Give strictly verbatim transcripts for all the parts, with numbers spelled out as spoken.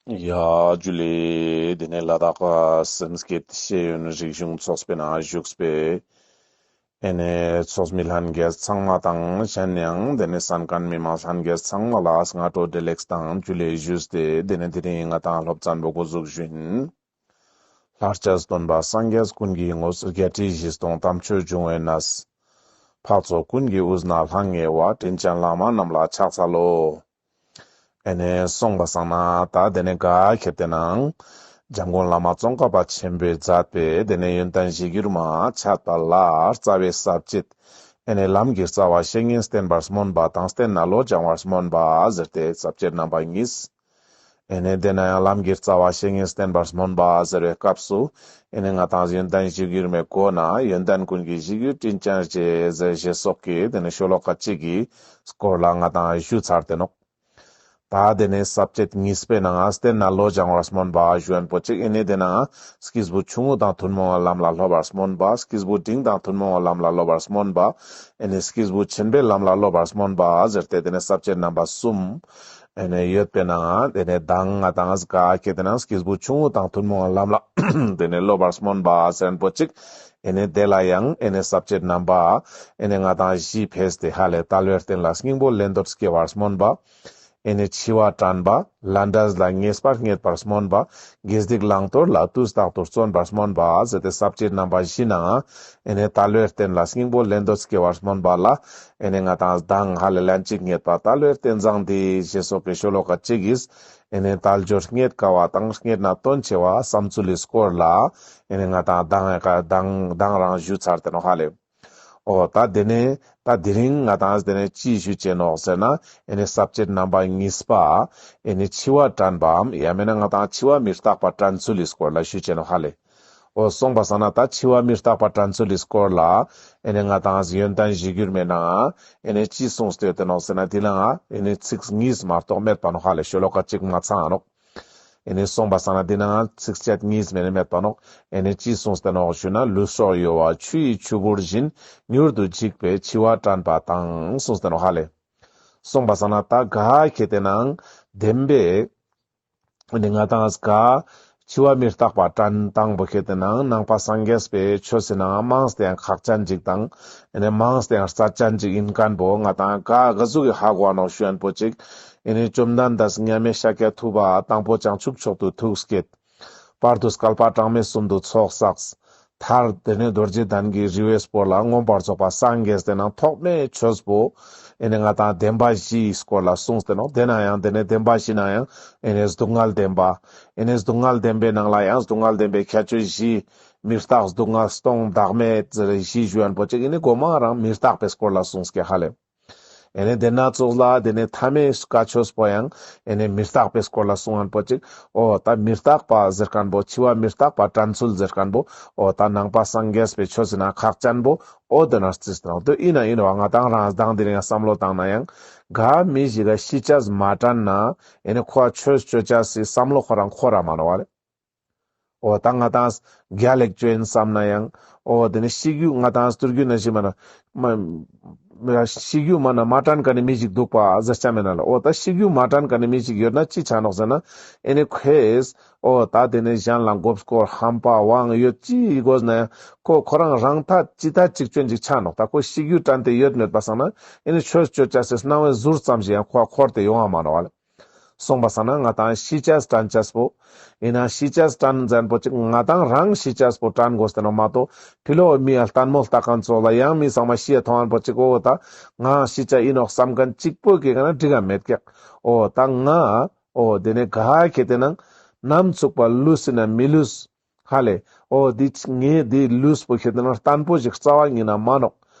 ཡ་ཇུ་ལེ། དེ་ནས་ལ་དྭགས་སེམས་བསྐྱེད་ཤེས་ཡོན་རིག་གཞུང་ཚོགས་པའི་ནང་བཞུགས་པའི་ཨེ་ནས་ཚོགས་མི་ལྷན་རྒྱས་ཚང་མ་དང་གཞན་ཡང་དེ་ནས་གསན་མཁན་མི་མང་ལྷན་རྒྱས་ཚང་མ་ལ་སྔ་དྲོ་བདེ་ལེགས་དང་ཇུ་ལེ་ཞུས་ཏེ། དེ་ནས་དེ་རིང་ང་དང་སློབ་ཚན་པོ་འགོ་འཛུགས་ཞུ་ཡིན། ལྷར་བཅས་སྟོན་པ་སངས་རྒྱས་ཀུན་གྱི་ངོ་བོ། བརྒྱད་ཁྲི་བཞི་སྟོང་དམ་ཆོས་འབྱུང་བའི་གནས། འཕགས་ཚོགས་ཀུན་གྱི་དབུས་ན་ལྷང་ངེ་བ། དྲིན་ཅན་བླ་མ་རྣམས་ལ་ཕྱག་འཚལ་ལོ། ཨེ་ནས་སོང་པ་སང་ན་ད་དེ་ནས་ག་ཁེ་ཏེ་ནང་འཇམ་མགོན་བླ་མ་ཙོང་ཁ་པ་ཆེན་པོས་མཛད་པའི་དེ་ནས་ཡོན་ཏན་གཞིར་གྱུར་མ་འཆད་པ་ལ་རྩ་བའི་ས་བཅད། ཨེ་ནས་ལམ་གྱི་རྩ་བ་བཤེས་གཉེན་བསྟེན་པར་སྨོན་པ་དང་བསྟེན་ནས་བློ་སྦྱང་བར་སྨོན་པ་ཟེར་ཏེ་ས་བཅད་རྣམ་པ་གཉིས། ཨེ་ནས་དེ་ནས་ཡང་ལམ་གྱི་རྩ་བ་བཤེས་གཉེན་བསྟེན་པར་སྨོན་པ་ཟེར་བའི་སྐབས་སུ། ཨེ་ནས་ང་དང་ཡོན་ཏན་གཞིར་གྱུར་མའི་སྒོ་ནས་ཡོན་ཏན་ཀུན་གྱི་གཞིར་གྱུར་དྲིན་ཅན་རྗེ་ཟེར་ཞེས་སོགས་ཀྱི་དེ་ནས་ཤོ་ལོ་ཀ་གཅིག་གི་སྐོར་ལ་ང་དང་ཞུས་ཚར་ཏེ་ནོག་ད་དེ་ནས་ས་བཅད་གཉིས་པའི་ནང་བསྟེན་ནས་བློ་སྦྱང་བར་སྨོན་པ་ཞུ་མཁན་པོ་གཅིག་ཨེ་ནས་དེ་ནང་སྐྱེས་བུ་ཆུང་ངུ་དང་ཐུན་མོང་བའི་ལམ་ལ་སློབ་པར་སྨོན་པ། སྐྱེས་བུ་འབྲིང་དང་ཐུན་མོང་བའི་ལམ་ལ་སློབ་པར་སྨོན་པ། ཨེ་ནས་སྐྱེས་བུ་ཆེན་པོའི་ལམ་ལ་སློབ་པར་སྨོན་པ་ཟེར་ཏེ་དེ་ནས་ས་བཅད་རྣམ་པ་གསུམ། ཨེ་ནས་ཡོད་པའི་ནང་དེ་ནས་མདང་ང་དང་ག་ཁེ་ཏེ་ནང་སྐྱེས་བུ་ཆུང་ངུ་དང་ཐུན་མོང་བའི་ལམ་ལ་དེ་ནས་སློབ་པར་སྨོན་པ་ཟེར་མཁན་པོ་གཅིག་ཨེ་ནས་དེ་ལ་ཡང་ཨེ་ནས་ས་བཅད་རྣམ་པ་ཨེ་ནས་ང་དང་བཞི་ཕེས་ཏེ་ཧ་ལས། དལ་བའི་རྟེན་ལ་སྙིང་པོ་ལེན་འདོད་སྐྱེ་བར་སྨོན་པ། ཨེ་ནས་འཆི་བ་དྲན་པ། ལས་འབྲས་ལ་ངེས་པ་རྙེད་པར་སྨོན་པ། དགེ་སྡིག་བླང་དོར་ལ་དུས་རྟག་ཏུ་བརྩོན་པར་སྨོན་པ་ཟེར་ཏེ་ས་བཅད་རྣམ་པ་བཞི་ནང་ཨེ་ནས་དལ་བའི་རྟེན་ལ་སྙིང་པོ་ལེན་འདོད་སྐྱེ་བར་སྨོན་པ་ལ་ཨེ་ནས་ང་དང་མདང་ཧ་ལས་ལན་གཅིག་རྙེད་པ། དལ་བའི་རྟེན་བཟང་འདི་ཞེས་སོགས་ཀྱི་ཤོ་ལོ་ཀ་གཅིག་གིས་ཨེ་ནས་དལ་འབྱོར་རྙེད་དཀའ་བ་དང་རྙེད་ན་དོན་ཆེ་བ་བསམ་ཚུལ་ལི་སྐོར་ལ་ཨེ་ནས་ང་དང་མདང་ང་མདང་མདང་རང་ཞུས་ཚར་ཏེ་ནོག་ཧ་ལས། འོ་ད་དེ་ནས་ད་དེ་རིང་ང་དང་དེ་ནས་ཅི་ཞུ་ཅེས་ནོག་ཟེར་ན། ཨེ་ནས་ས་བཅད་རྣམ་པ་གཉིས་པ། ཨེ་ནས་འཆི་བ་དྲན་པའམ་ཡང་མིན་ན་ང་དང་འཆི་བ་མི་རྟག་པ་དྲན་ཚུལ་ལི་སྐོར་ལ་ཞུ་ཅེས་ནོག་ཧ་ལས། འོ་སོང་པ་སང་ན་ད་འཆི་བ་མི་རྟག་པ་དྲན་ཚུལ་ལི་སྐོར་ལ་ཨེ་ནས་ང་དང་ཡོན་ཏན་གཞིར་གྱུར་མའི་ནང་ཨེ་ནས་ཅི་གསུངས་ཏེ་ཡོད་དེ་ནོག་ཟེར་ན། དེ་ལའང་ཨེ་ནས་ཚིག་གཉིས་མ་གཏོགས་མེད་པ་ནོག་ཧ་ལས། ཤོ་ལོ་ཀ་གཅིག་མ་ཚང་ནོག་ཨེ་ནས་སོང་པ་སང་ན་དེ་ནའང་ཚིགས་བཅད་གཉིས་མ་ནེ་མེད་པ་ནོག་ཨེ་ནས་ཅི་གསུངས་ཏེ་ནོག་ཞུ་ན། ལུས་སྲོག་གཡོ་བ་ཆུ་ཡི་ཆུ་བུར་བཞིན། མྱུར་དུ་འཇིག་པའི་འཆི་བ་དྲན་པ་དང་གསུངས་ཏེ་ནོག་ཧ་ལས། སོང་པ་སང་ན་ད་ག་ཁེ་ཏེ་ནང་བདེན་པའི་ཨེ་ནས་ང་དང་ག་འཆི་བ་མི་རྟག་པ་དྲན་སྟངས་པོ་ཁེ་ཏེ་ནང་ནང་པ་སངས་རྒྱས་པའི་ཆོས་སི་ནང་མངས་ཏེ་ཡང་ཁག་ཅན་ཅིག་དང་ཨེ་ནས་མངས་ཏེ་ཡང་རྩ་ཅན་ཅིག་ཨིན་མཁན་པོ་ང་དང་ག་ག་ཟུག་གི་ཧ་གོ་ནོག་ཞུ་མཁན་པོ་ཅིག་ཨེ་ནས་བཅོམ་ལྡན་འདས་མཉམ་མེད་ཤཱཀྱ་ཐུབ་པ་དང་པོ་བྱང་ཆུབ་མཆོག་ཏུ་ཐུགས་བསྐྱེད། བར་དུ་བསྐལ་པ་གྲངས་མེད་གསུམ་དུ་ཚོགས་བསགས། མཐར་དེ་ནས་རྡོ་རྗེ་གདན་གྱི་རི་བོའི་སྤོ་ལ་མངོན་པར་རྫོགས་པ་སངས་རྒྱས་ཏེ་ནང་ཐོག་མའི་ཆོས་པོ་ཨེ་ནས་ང་དང་བདེན་པ་བཞིའི་སྐོར་ལ་གསུངས་ཏེ་ནོག་དེ་ནའང་དེ་ནས་བདེན་པ་བཞི་ནའང་ཨེ་ནས་སྡུག་བསྔལ་བདེན་པ། ཨེ་ནས་སྡུག་བསྔལ་བདེན་པའི་ནང་ལའང་སྡུག་བསྔལ་བདེན་པའི་ཁྱད་ཆོས་བཞི། མི་རྟག་སྡུག་བསྔལ་སྟོང་བདག་མེད་ཟེར་བཞི་ཞུ་མཁན་པོ་ཅིག་ཨེ་ནས་གོ་མ་རང་མི་རྟག་པའི་སྐོར་ལ་གསུངས་ཀྱག་ཧ་ལས། ཨེ་ནས་དེ་ན་ཙོགས་ལ་དེ་ནས་ཐ་མའི་བཀའ་ཆོས་པོ་ཡང་ཨེ་ནས་མི་རྟག་པའི་སྐོར་ལ་གསུང་མཁན་པོ་ཅིག་འོ་ད་མི་རྟག་པ་ཟེར་མཁན་པོ་འཆི་བ་མི་རྟག་པ་དྲན་ཚུལ་ཟེར་མཁན་པོ་འོ་ད་ནང་པ་སངས་རྒྱས་པའི་ཆོས་སི་ནང་ཁག་ཅན་པོ་འོ་དེ་ན་རྩིས་ཏེ་ནོག་དེ་ཨིན་ན་ཨིན་བ་ང་དང་རང་དང་དེ་རིང་བསམ་བློ་བཏང་ནའང་ག་མི་ཞིག་ག་ཤི་ཅེས་མ་དྲན་ན་ཨེ་ནས་ཁོ་ཆོས་ཅོ་ཅེས་སི་བསམ་བློ་ཁོ་རང་འཁོར་ར་མ་ནོག་བ་ལེ། འོ་ད་ང་དང་རྒྱལ་ལེགས་ཅོ་ཨིན་བསམ་ནའང་འོ་དེ་ནས་ཤི་རྒྱུ་ང་དང་སྟུར་རྒྱུ་ན་ཤི་མ་ན་མ་ཤི་རྒྱུ་མ་ན་མ་དྲན་མཁན་ནི་མི་ཞིག་འདུག་པ་ཟེར་ཅེས་མེད་ན་ལེ། འོ་ད་ཤི་རྒྱུ་མ་དྲན་མཁན་ནི་མི་ཞིག་ཡོད་ན་ཅི་ཆ་ནོག་ཟེར་ན་ཨེ་ནས་ཁོས་འོ་ད་དེ་ནས་གཞན་ལ་མགོ་སྐོར་ཧམ་པ་དབང་ཡོད་ཅི་དགོས་ནའང་ཁོ་ཁོ་རང་རང་ཐད་ཅི་ཐད་ཅིག་ཅོ་ཨིན་ཅིག་ཆ་ནོག་ད་ཁོ་ཤི་རྒྱུ་དྲན་ཏེ་ཡོད་མེད་པ་སང་ན་ཨེ་ནས་ཆོས་ཅོ་ཅེས་སི་སྣང་བའི་ཟུར་ཙམ་ཞིག་ཡང་ཁོ་འཁོར་ཏེ་ཡོང་བ་མ་ནོག་བ་ལེ། སོང་པ་སང་ན་ང་དང་ཤི་ཅེས་དྲན་ཅེས་པོ། ཨིན་ན་ཤི་ཅེས་དྲན་ཟེར་མཁན་པོ་ཅིག་ང་དང་རང་ཤི་ཅེས་པོ་དྲན་དགོས་ཏེ་ནོག་མ་གཏོགས་ཕི་ལོགས་མི་ཡ་ལྟད་མོ་ལྟ་མཁན་ཙོགས་ལ་ཡང་མི་ཚང་མ་ཤི་ཡ་མཐོང་མཁན་པོ་ཅིག་འོ་ད་ང་ཤི་ཅེས་ཨིན་ནོག་བསམ་མཁན་གཅིག་པོ་གི་ག་ན་འགྲིག་ག་མེད་ཀྱག་འོ་ད་ང་འོ་དེ་ནས་ག་ཁེ་ཏེ་ནང་ནམ་ཚུགས་པ་ལུས་ཨིན་ན་མི་ལུས། ཧ་ལས། འོ་འདི་ངའི་འདི་ལུས་པོ་ཁྱེར་ཏེ་ན་བརྟན་པོ་ཞིག་རྩ་བ་ཉིད་ན་མ་ནོག་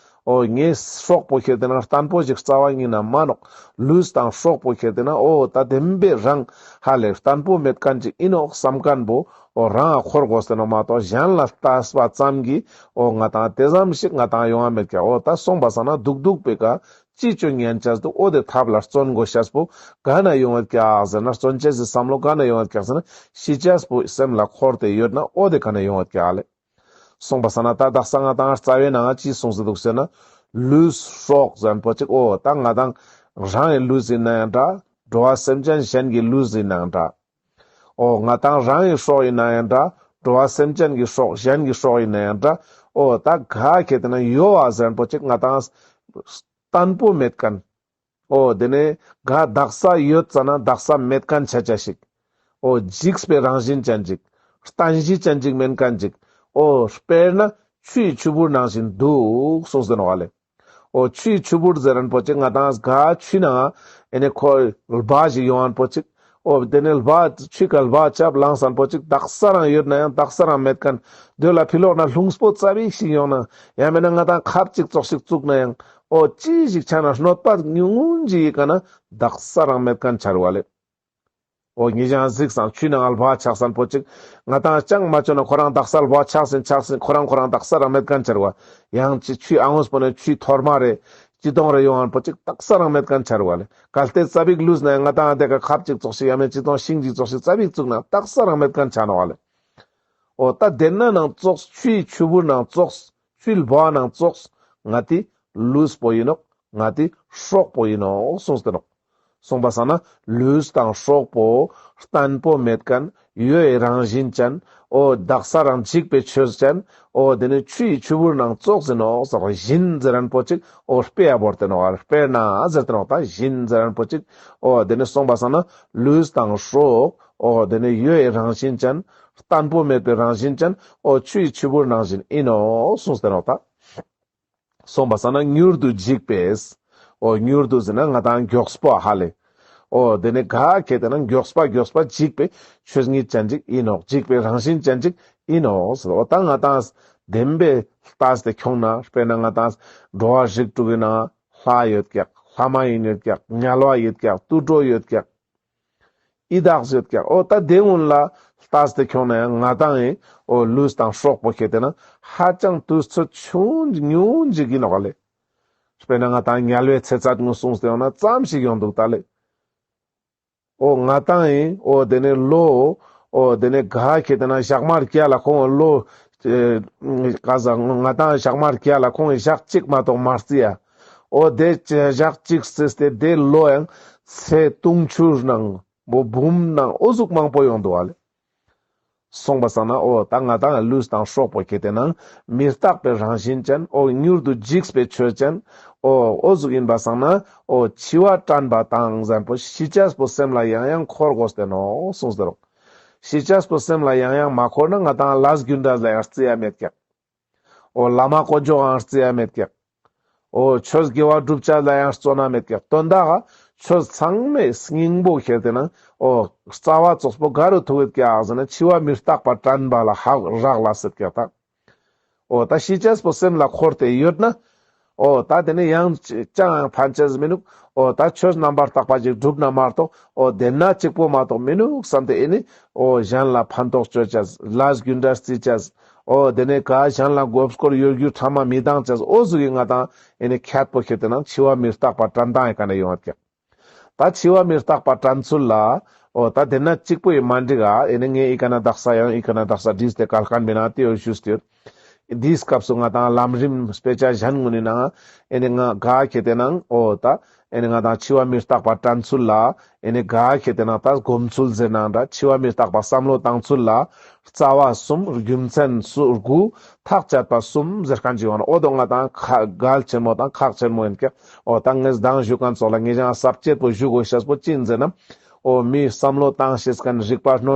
འོ་ངའི་སྲོག་པོ་ཁྱེར་ཏེ་ན་བརྟན་པོ་ཞིག་རྩ་བ་ཉིད་ན་མ་ནོག་ལུས་དང་སྲོག་པོ་ཁྱེར་ཏེ་ན་འོ་ད་བདེན་པའི་རང་ཧ་ལས་བརྟན་པོ་མེད་མཁན་ཅིག་ཨིན་ནོག་བསམ་མཁན་པོ་འོ་རང་ང་འཁོར་དགོས་ཏེ་ནོག་མ་གཏོགས་གཞན་ལ་ལྟས་པ་ཙམ་གྱིས་འོ་ང་དང་དེ་ཙམ་ཞིག་ང་དང་ཡོང་བ་མེད་ཀྱག་འོ་ད་སོང་པ་སང་ན་སྡུག་སྡུག་པའི་ཀ་ཅི་ཅོ་ཉན་ཅེས་འདུག་འོ་དེ་ཐབས་ལ་བརྩོན་དགོས་ཤེས་པོ་ག་ན་ཡོང་བད་ཀྱག་ཟེར་ན། བརྩོན་ཅེས་སི་བསམ་བློ་ག་ན་ཡོང་བད་ཀྱག་ཟེར་ན། ཤི་ཅེས་པོ་སེམས་ལ་འཁོར་ཏེ་ཡོད་ན་འོ་དེ་ག་ན་ཡོང་བད་ཀྱག་ལེ། སོང་པ་སང་ན་ད་དག་ས་ང་དང་རྩ་བའི་ནང་ཅི་གསུངས་སེ་འདུག་ཟེར་ན། ལུས་སྲོག་ཟེར་མཁན་པོ་ཅིག་འོ་ད་ང་དང་རང་གི་ལུས་ཨིན་ནའང་འདྲ། འགྲོ་བ་སེམས་ཅན་གཞན་གྱི་ལུས་ཨིན་ནའང་འདྲ། འོ་ང་ཏང་རང་གི་སྲོག་ཡིན་ན་ཡང་འདྲ། འགྲོ་བ་སེམས་ཅན་གྱི་སྲོག་གཞན་གྱི་སྲོག་ཡིན་ན་ཡང་འདྲ། འོ་ད་ག་ཁེ་ཏེ་ན་གཡོ་བ་ཟེར་མཁན་པོ་ཅིག་ང་ཏང་བརྟན་པོ་མེད་མཁན། འོ་དེ་ནས་ག་དག་ས་ཡོད་ཙ་ན་དག་ས་མེད་མཁན་ཆ་ཆ་ཞིག་འོ་འཇིགས་པའི་རང་བཞིན་ཅན་ཅིག་བརྟན་གཞི་ཅན་ཅིག་མེན་མཁན་ཅིག་འོ་དཔེར་ན་ཆུའི་ཆུ་བུར་ནང་བཞིན་འདུག་གསུངས་ཏེ་ནོག་ལེ། འོ་ཆུའི་ཆུ་བུར་ཟེར་མཁན་པོ་ཅིག་ང་ཏང་ག་ཆུའི་ནང་ཨེ་ནེ་ཁོ་ལྦ་ཞིག་ཡོང་མཁན་པོ་ཅིག་འོ་དེ་ནས་ལྦ་ཆུའི་ཀ་ལྦ་ཆབ་ལངས་མཁན་པོ་ཅིག་དག་ས་རང་ཡོད་ན་ཡང་དག་ས་རང་མེད་མཁན། དེ་ལ་ཕི་ལོག་ན་ལྷུང་པོ་ཙ་པིག་ཞིག་ཡོང་ན་ཡང་མེད་ན་ང་ཏང་ཁབ་ཅིག་ཙོགས་ཤིག་བཙུགས་ན་ཡང་འོ་ཅི་ཞིག་ཆ་ན་གནོད་པ་ཉུང་ངུན་ཞིག་ཡི་ཀ་ན་དག་ས་རང་མེད་མཁན་ཆ་རུག་ལེ། འོ་ཉེ་ཞང་གཟིགས་སང་ཆུའི་ནང་ལྦ་ཆགས་མཁན་པོ་ཅིག་ང་ཏང་ཅང་མ་བཅོས་ན་ཁོ་རང་དག་ས་ལྦ་ཆགས་ཟིན་ཆགས་ཟིན་ཁོ་རང་ཁོ་རང་དག་ས་རང་མེད་མཁན་ཆ་རུག་ཡང་ཅི་ཆུའི་ཨ་ངོས་པོ་ནས་ཆུའི་ཐོར་མ་རེ་ཅི་དོང་རེ་ཡོང་མཁན་པོ་ཅིག་དག་ས་རང་མེད་མཁན་ཆ་རུག་ལེ། གལ་ཏེ་ཙ་པིག་ལུས་ན་ཡང་ང་ཏང་དེ་ཀ་ཁབ་ཅིག་ཙོགས་ཤིག་ཡང་མེད་ཅི་དོང་ཤིང་ཅིག་ཙོགས་ཤིག་ཙ་པིག་བཙུགས་ན་དག་ས་རང་མེད་མཁན་ཆ་ནོག་ལེ། འོ་ད་དེ་ན་ནང་ཙོགས་ཆུའི་ཆུ་བུར་ནང་ཙོགས་ཆུའི་ལྦ་ནང་ཙོགས་ང་ཏི་ལུས་པོ་ཡིན་ནོག་ང་ཏི་སྲོག་པོ་ཡིན་ནོག་གསུངས་ཏེ་ནོག་གསུངས་པ་སང་ན་ལུས་དང་སྲོག་པོ་བརྟན་པོ་མེད་མཁན་གཡོ་བའི་རང་བཞིན་ཅན། འོ་དག་ས་རང་འཇིག་པའི་ཆོས་ཅན། འོ་དེ་ནི་ཆུའི་ཆུ་བུར་ནང་ཙོགས་ཡིན་ནོག་ཟེར་བཞིན་ཟེར་མཁན་པོ་ཅིག་འོ་དཔེ་ཡ་བོར་ཏེ་ནོག་དཔེར་ན་ཟེར་ཏེ་ནོག་ད་བཞིན་ཟེར་མཁན་པོ་ཅིག་འོ་དེ་ནི་གསུངས་པ་སང་ན་ལུས་དང་སྲོག་འོ་དེ་ནི་གཡོ་བའི་རང་བཞིན་ཅན། བརྟན་པོ་མེད་པའི་རང་བཞིན་ཅན། འོ་ཆུའི་ཆུ་བུར་ནང་བཞིན་ཡིན་ནོག་གསུངས་ཏེ་ནོག་ད། གསུངས་པ་སང་ན་མྱུར་དུ་འཇིག་པས། འོ་མྱུར་དུ་ཟེར་ན་ང་ཏང་མགྱོགས་པོ་ཧ་ལེ། འོ་དེ་ནི་ག་ཁེ་ཏེ་ན་མགྱོགས་པ་མགྱོགས་པ་འཇིག་པའི་ཆོས་ཉིད་ཅན་ཅིག་ཡིན་ནོག་འཇིག་པའི་རང་བཞིན་ཅན་ཅིག་ཡིན་ནོག་ཟེར། འོ་ད་ང་ཏང་བདེན་པའི་ལྟས་ཏེ་ཁྱོང་ན་དཔེར་ན་ང་ཏང་འགྲོ་བ་རིགས་དྲུག་གི་ནང་ལྷ་ཡོད་ཀྱག་ལྷ་མ་ཡིན་ཡོད་ཀྱག་དམྱལ་བ་ཡོད་ཀྱག་དུད་འགྲོ་ཡོད་ཀྱག་ཡི་དྭགས་ཡོད་ཀྱག་འོ་ད་དེ་གུན་ལ་ལྟས་ཏེ་ཁྱོང་ན་ཡང་ང་ཏང་ཡིན་འོ་ལུས་དང་སྲོག་པོ་ཁེ་ཏེ་ན་ཧ་ཅང་དུས་ཚོད་ཆུང་ཉུང་ཞིག་ཡིན་ནོག་ལེ། དཔེར་ན་ང་ཏང་དམྱལ་བའི་ཚེ་ཚད་ངུ་གསུངས་ཏེ་ཡོང་ན་ཙམ་ཞིག་ཡོང་འདུག་ད་ལེ། འོ་ང་ཏང་ཡིན་འོ་དེ་ནས་ལོ་འོ་དེ་ནས་ག་ཁེ་ཏེ་ན་ཞག་མ་བརྒྱ་ལ་ཁོང་ལོ་ཨེ་ག་ཟ་ང་ཏང་ཞག་མ་བརྒྱ་ལ་ཁོང་ཞག་གཅིག་མ་གཏོགས་མ་རྩི་ཡ། འོ་དེ་ཞག་གཅིག་རྩིས་ཏེ་དེ་ལོ་ཡང་ཚེ་དུང་ཕྱུར་ནང་འོ་འབུམ་ནང་འོ་ཟུག་མང་པོ་ཡོང་འདུག་བ་ལེ། གསུངས་པ་སང་ན་འོ་ད་ང་ཏང་ལུས་དང་སྲོག་པོ་ཁེ་ཏེ་ན་མི་རྟག་པའི་རང་བཞིན་ཅན། འོ་མྱུར་དུ་འཇིག་པའི་ཆོས་ཅན། འོ་འོ་ཟུག་ཡིན་པ་སང་ན་འོ་འཆི་བ་དྲན་པ་དང་ཟེར་མཁན་པོ་ཤི་ཅེས་པོ་སེམས་ལ་ཡང་ཡང་འཁོར་དགོས་ཏེ་ནོག་གསུངས་ཏེ་རོག་ཤི་ཅེས་པོ་སེམས་ལ་ཡང་ཡང་མ་འཁོར་ན་ང་ཏང་ལས་རྒྱུ་འབྲས་ལ་ཡང་རྩི་ཡ་མེད་ཀྱག་འོ་བླ་མ་དཀོན་མཆོག་ཡང་རྩི་ཡ་མེད་ཀྱག་འོ་ཆོས་དགེ་བ་སྒྲུབ་ཅེས་ལ་ཡང་བརྩོན་ན་མེད་ཀྱག་དོན་དག་ཆོས་ཚང་མའི་སྙིང་པོ་ཁེ་ཏེ་ན་འོ་རྩ་བ་ཙོགས་པོ་ག་རུ་ཐུག་ཡོད་ཀྱག་ཟེར་ན་འཆི་བ་མི་རྟག་པ་དྲན་པ་ལ་ཧ་རག་ལས་སད་ཀྱག་ད། འོ་ད་ཤི་ཅེས་པོ་སེམས་ལ་འཁོར་ཏེ་ཡོད་ན། འོ་ད་དེ་ནས་ཡང་ཅང་ཡང་ཕན་ཅེས་མི་ནུག་འོ་ད་ཆོས་རྣམ་པར་དག་པ་ཅིག་སྒྲུབ་ན་མ་གཏོགས་འོ་དེ་ན་གཅིག་པོ་མ་གཏོགས་མི་ནུག་བསམ་སྟེ་ཨེ་ནི་འོ་གཞན་ལ་ཕན་ཐོགས་ཅོ་ཅེས་ལས་རྒྱུ་འབྲས་རྩི་ཅེས། འོ་དེ་ནས་ག་གཞན་ལ་མགོ་སྐོར་གཡོ་སྒྱུ་ཕྲ་མ་མི་བཏང་ཅེས་འོ་ཟུག་གི་ང་ཏང་ཨེ་ནི་ཁྱད་པོ་ཁེ་ཏེ་ན་འཆི་བ་མི་རྟག་པ་དྲན་སྟངས་ཡི་ཀ་ནས་ཡོང་ཡོད་ཀྱག་ད་འཆི་བ་མི་རྟག་པ་དྲན་ཚུལ་ལ། འོ་ད་དེ་ན་གཅིག་པོ་ཡི་མ་འགྲིག་ག་ཨེ་ནི་ངས་ཨི་ཀ་ན་དག་ས་ཡང་ཨི་ཀ་ན་དག་ས་བྲིས་ཏེ་གལ་ཁན་མེད་ན་དེ་ཡོད་ཞུས་ཏེ་ཡོད། འདིའི་སྐབས་སུ་ང་ཏང་ལམ་རིམ་དཔེ་ཆ་གཞན་ངོ་ནི་ནང་ཨེ་ནི་ང་ག་ཁེ་ཏེ་ནང་འོ་ད་ཨེ་ནི་ང་ཏང་འཆི་བ་མི་རྟག་པ་དྲན་ཚུལ་ལ་ཨེ་ནི་ག་ཁེ་ཏེ་ནང་ད་སྒོམ་ཚུལ་ཟེར་ནའང་འདྲ་འཆི་བ་མི་རྟག་པ་བསམ་བློ་བཏང་ཚུལ་ལ་རྩ་བ་གསུམ་རྒྱུ་མཚན་སུ་དགུ་ཐག་བཅད་པ་གསུམ་ཟེར་ཁན་ཅིག་ཡོང་ན་འོ་དོ་ང་ཏང་གལ་ཆེན་མོ་དང་ཁག་ཆེན་མོ་ཡིན་ཀྱག་འོ་ད་ངས་མདང་ཞུ་ཁན་ཙོགས་ལ་ངས་ཀྱང་ས་བཅད་པོ་ཞུ་དགོས་ཤེས་པོ་ཅི་ཡིན་ཟེར་ན། འོ་མིའི་བསམ་བློ་བཏང་ཤེས་ཁན་རིག་པ་སྣོན་